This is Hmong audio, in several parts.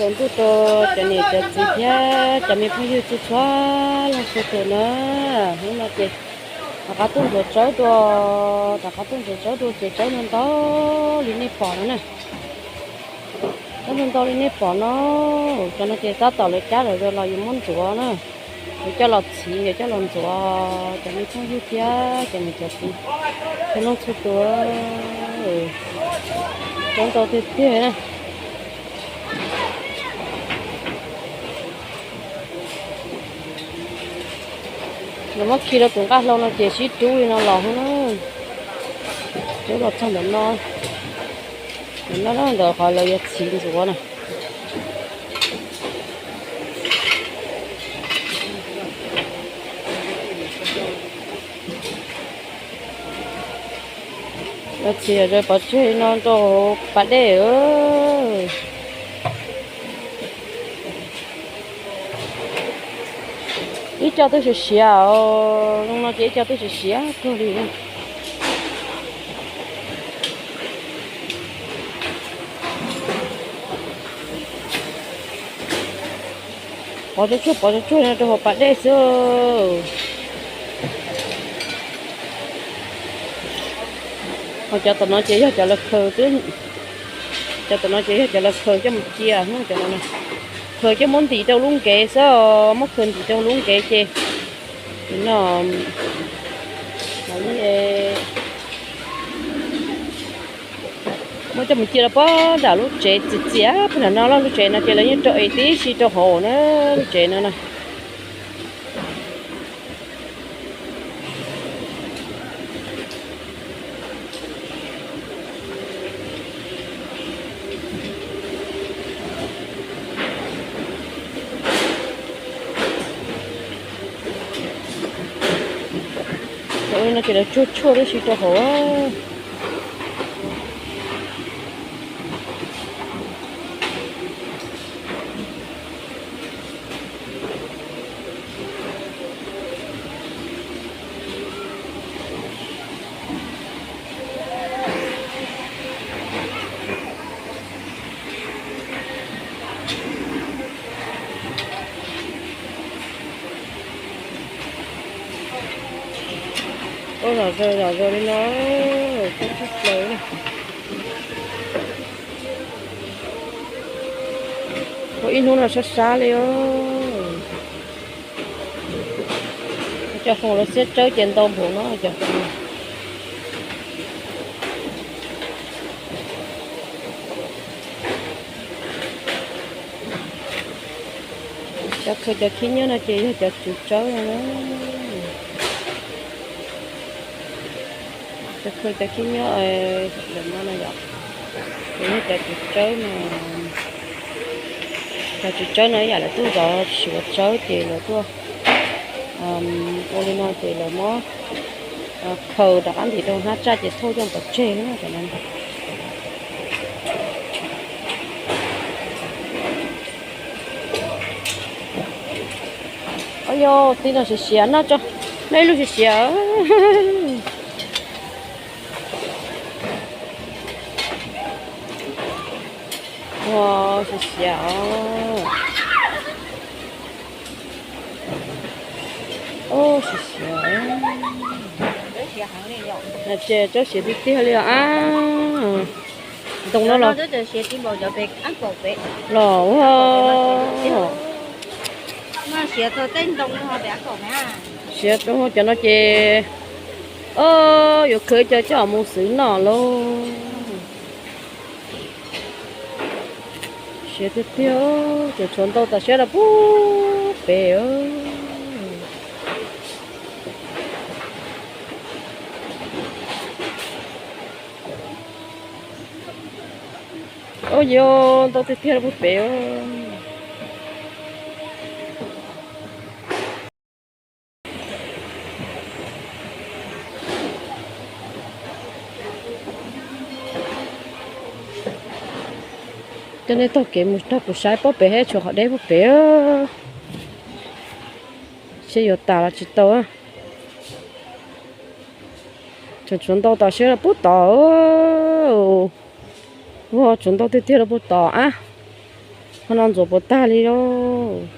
Tsaus ntuj rau cov niam cov txiv thiab cov me phooj ywg txhua txhua leej txhua tus na. Hnub no ces rov qab tuaj ntxuav tsawb dua, rov qab tuaj ntxuav tsawb dua, ntxuav tsawb ntau ntau li nej pom no na. Tsawb ntau ntau li nej pom no, cov no ces tab tom lawv cab lawm los yus muab ntxuav na. Yus coj los txhiv, yus coj los ntxuav, cov me phooj ywg thiab cov niam cov txiv txhua leej txhua tus, tsawb ntau tiag tiag na. Nws muab khi rau tus nqaj hlau no ces sib rub li no los na. Rub los txog ntawm no, ntawm no ntawm qhov lawv yuav txhiv ntxuav na. Lawv txhiv zom zaws pov tseg no rau pas dej. Ib co twb siav siav, zoo no ces ib co twb siav siav kawg li. Pov tsuag tsuag, pov tsuag tsuag no rau hauv pas dej xwb. Ho cov tom no ces yog cov lawv khaws xwb. Cov tom no ces yog cov lawv khaws coj mus cia hnub cov no. Khaws coj muab ntim rau lub nkev xwb, muab khaws ntim rau lub nkev ces no muab coj mus cia rau pob nram lub tsev txias txias puag nram no. Lub tsev no ces lawv yeej rau es tib si rau hauv na, lub tsev no na. Cov no ces lawv tsuag tshuaj tib si rau hauv. Ua zom zaws zom zaws li no, tsawb plaws. Ua ib hnub no sab sab li os. Cov khoom lawv xiab tsawb ces ntau npaum no cov khoom. Cov khaws cov khib nyob no ces yog cov tswv tsawb no na. Cov khaws cov khib nyob ntawm no na yom, ces yog cov tswv tsawb no. Cov tswv tsawb no ib yam lawv tuaj zov suav tsawb ces lawv tuaj ua li no ces lawv muab khaws rov qab ntim rau hnab tsaj ces thauj coj pov tseg na. Auj yog, tib no siav siav no tso, noj ib lub siav siav. Ua siav siav. Ub, siav siav. Ces tsawb siav tiag tiag li os. Ntoo no los, los ua siav rau cov no ces, o, yuav khaws cov coj mus xwb noj lauj. Siav tiag tiag, tseem tshuav ntau tas siab rau puag pem. Ub, yog ntau tiag tiag rau puag pem. Coj nej taug kev mus rau kuv saib puag pem, thiab tshuav qhov deb puag pem. Seb yuav tas los tsis tau. Tseem tshuav ntau tas siab rau puag tod. Ua, tshuav ntau tiag tiag rau puag tod ab. Qhov no ntxuav puas tag li lauj.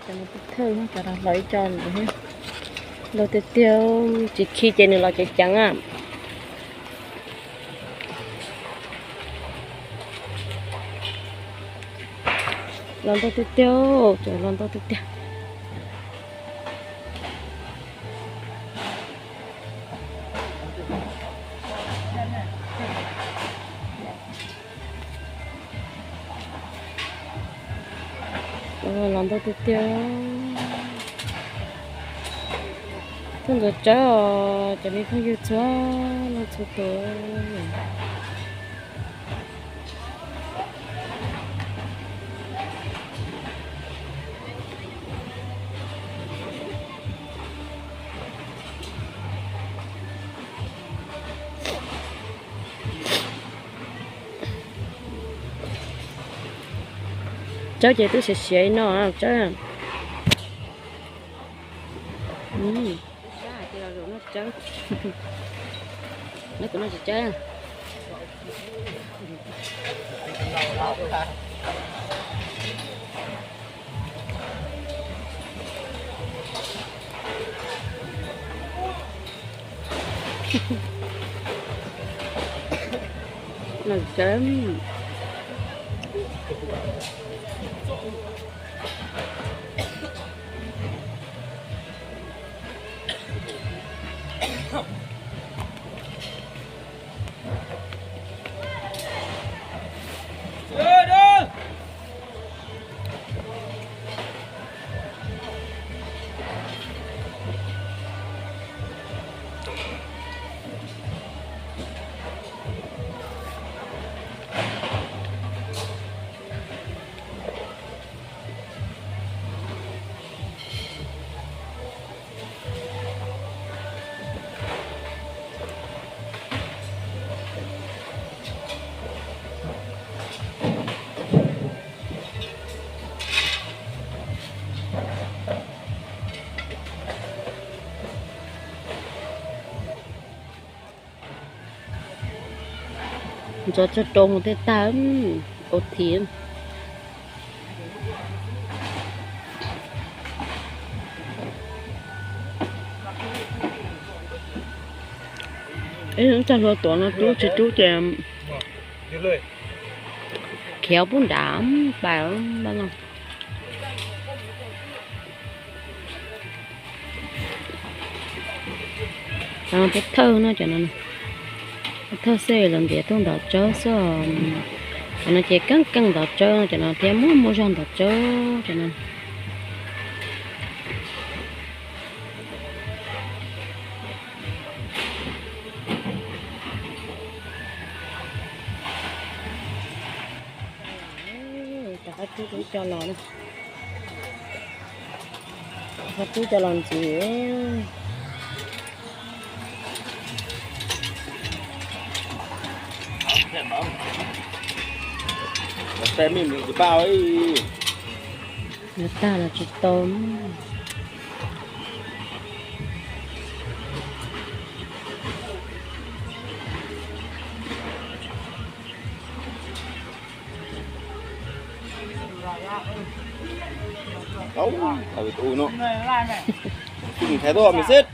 Cov no pub thawj, cov no los ib co ntau tiag tiag, tsis khi ces nws los ceev ceev a. Los ntau tiag tiag, cov los ntau tiag tiag. Los ntau tiag tiag. Tuaj ntxuav tsawb os cov me phooj ywg txhua leej txhua tus. Tsawb ces twb siav siav li no tsawb. Neb kuv noj tsis tsawb. Noj tsis tsawb. Ntxuav txog rau mus tej tag, ua thiv. Ib txoj hlua tuav no rub tsis rub ces khiav pub nrad pais no. Cov no pub thawj no, cov no pub thawj xwb los ntiav tuaj ntov tsawb xwb. Cov no ces keej keej ntov tsawb no, cov no thiab muaj muaj zog ntov tsawb cov no. Rov qab rub cov los, rov qab rub cov los ntxiv. Nws tag los tsis tau. Tus thaiv tuaj me xib.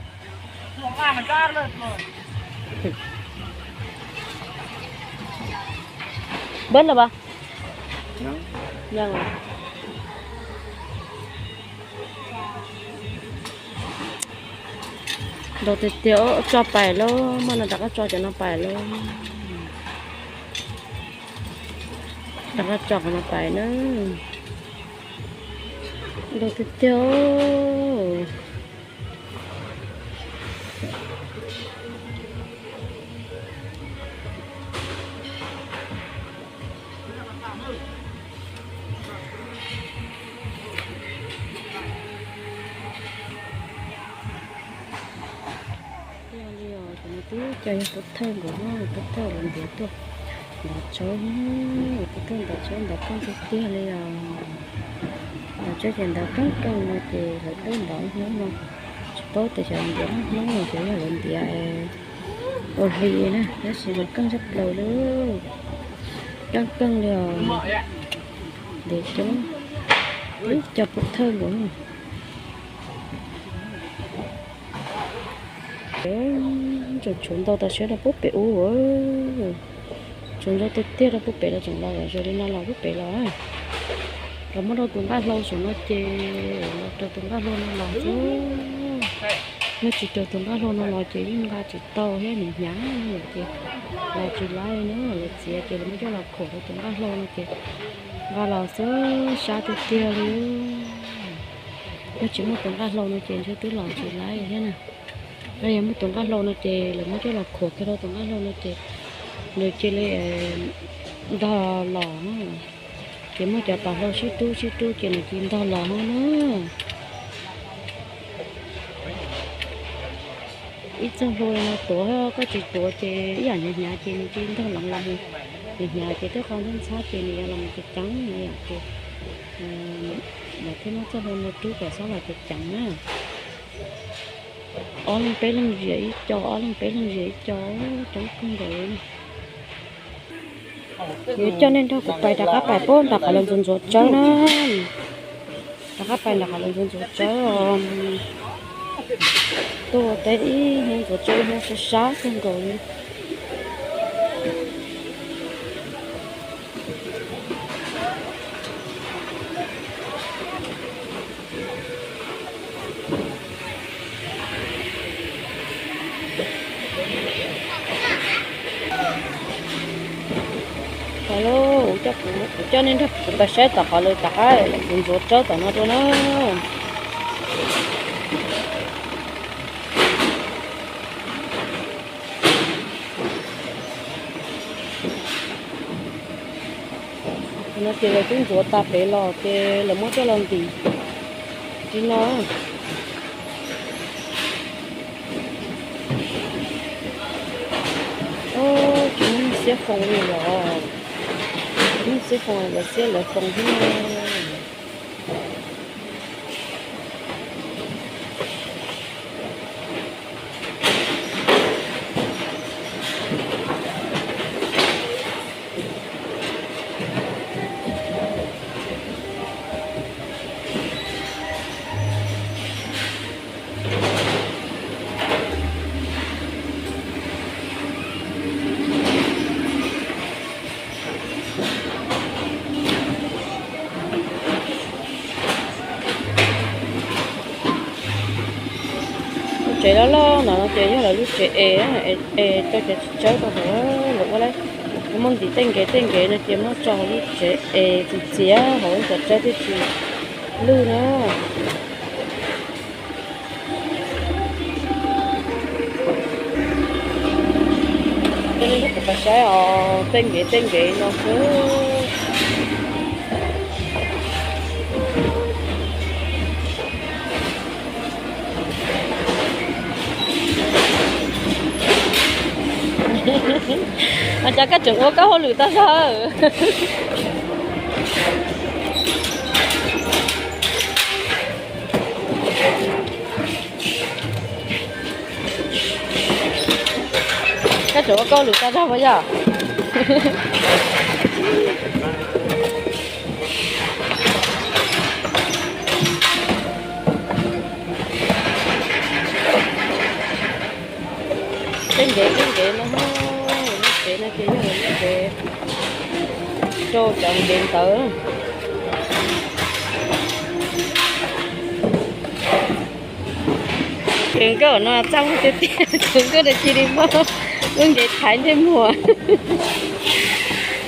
Bớt lawm pas? Ntau tiag tiag, tso pais lauj, muaj no rov qab tso cov no pais lauj. Rov qab tso qhov no pais na. Ntau tiag tiag. Tiag li os, cov no twb cov yog pub thawj nkaus no, pub thawj los ntiav tuaj ntov tsawb, pub thawj ntov tsawb ntov koob tiag tiag li os. Ntov tsawb ces ntov koob koob no ces lawv dawb ntov hnub no, tsis Paub tias xyov ntiav Hmoob los xyov yog lawv ntiav ua hli na, tab sis mas keej tshaj plaws li, keej keej li os. Ntiav coob, ib co pub thawj nkaus. Tseem tshuav ntau tas siab rau pub pem ub, tshuav ntau tiag tiag rau pub pem los tseem los zoo li no los pub pem los. Los muab rau tus nqaj hlau saum no ces los rau tus nqaj hlau no los xwb. Muab tsis rau tus nqaj hlau no los ces yeej nqa tsis tau thiab, nim hnyav ces los tsis laib na, lawv txiav ces lawv muab coj los khuam rau tus nqaj hlau no ces nqa los xwb, sab tiag tiag li. Yog tsis muaj tus nqaj hlau no ces ntshe twb los tsis laib thiab na. Yog muaj tus nqaj hlau no ces lawv muab coj los khuam kiag rau tus nqaj hlau no ces nws cia li ntog los. Ces muaj cov tau hlau sib rub sib rub ces nws cia li ntog los na. Ib txoj hlua no tuav, koj tsis tuav ces ib yam hnyav hnyav ces nws cia li ntog los los, hnyav hnyav ces twb qhov ntxhab ntxhab ces nws yuav los mus ceev ceev na yom. Ces lawv thiaj muab txoj hlua no rub kom txhob los ceev ceev na. Ob leeg peb leeg zias ib co, ob leeg peb leeg zias ib co, coob kawg nkaus li. Yuav coj nej nrog kuv pais rov qab pais puag nram qhov lawv ntxuav ntxuav tsawb na. Rov qab pais nram qhov lawv ntxuav ntxuav tsawb os. Tuaj teb ib hnub ntxuav tsawb ib hnub sab sab kawg nkaus li. Hais lauj, kuv coj nej nrog kuv pais saib tom qhov lawv rov qab ntxuav tsawb tom no dua na. No ces lawv twb ntxuav tas pem los ces lawv muab coj los ntim li no. Tsis muaj xiab foom li los, tsis muaj xiab foom, lawv xiab lawv foom thiab. Lub tsev loj loj no ces yog lawv lub tsev es, es rau cov tsis tsawb rau hauv lawm ua lawm. Muab ntim tej nkev tej nkev no ces muab tso hauv lub tsev es txias txias hauv cov tsawb thiaj tsis lwj na. Coj nej nrog kuv pais saib os, tej nkev tej nkev no xwb. Ua cas koj tseem ua koj hauj lwm tag zog? Koj tseem ua koj hauj lwm tag zog puas yog? Tej nkev tej nkev no, lub tsev no ces yog lub tsev rau cov nkev ntawd. Tus nkauj no txaj muag tiag tiag, tus nkauj no cia li muab lub nkev thaiv ntsej muag.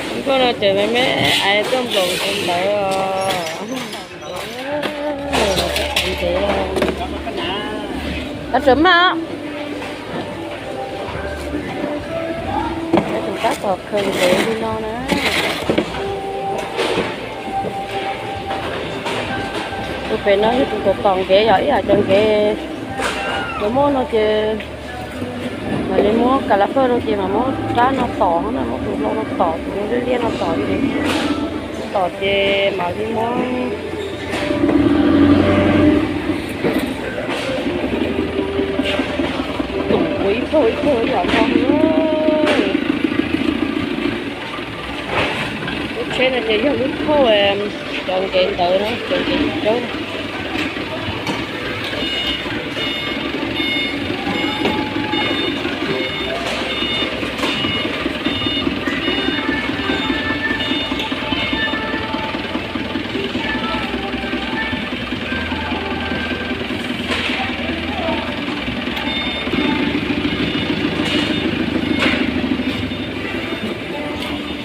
Tus nkauj no ces me me ais tuaj nplaum tus ntawd os. Tab sis mas tus tab tom khaws nkev li no na. Tus pem no yog tus tom tom nkev, yog ib yam cov nkev cov muab no ces mam li muab kas las fawj rau ces mam muab rab no tom na, muab tus hlau no tom, tus liab liab no tom li, tom ces mam li muab Ib phauj ib phauj yam no. Lub tsheb no ces yog lub phauj cov nkev ntawd na, cov nkev cawb.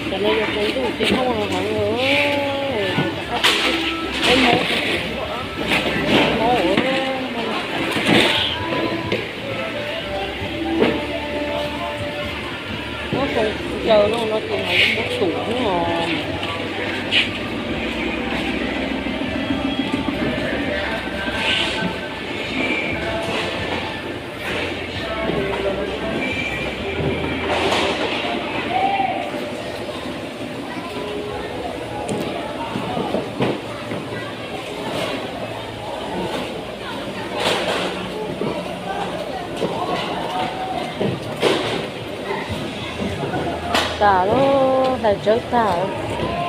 Cov no yog tsaus ntuj ces muaj heev, peb Hmoob, Hmoob, muab xyoo caw no no ces muab tum no. Tas lawm, hlais tsawb tas lawm.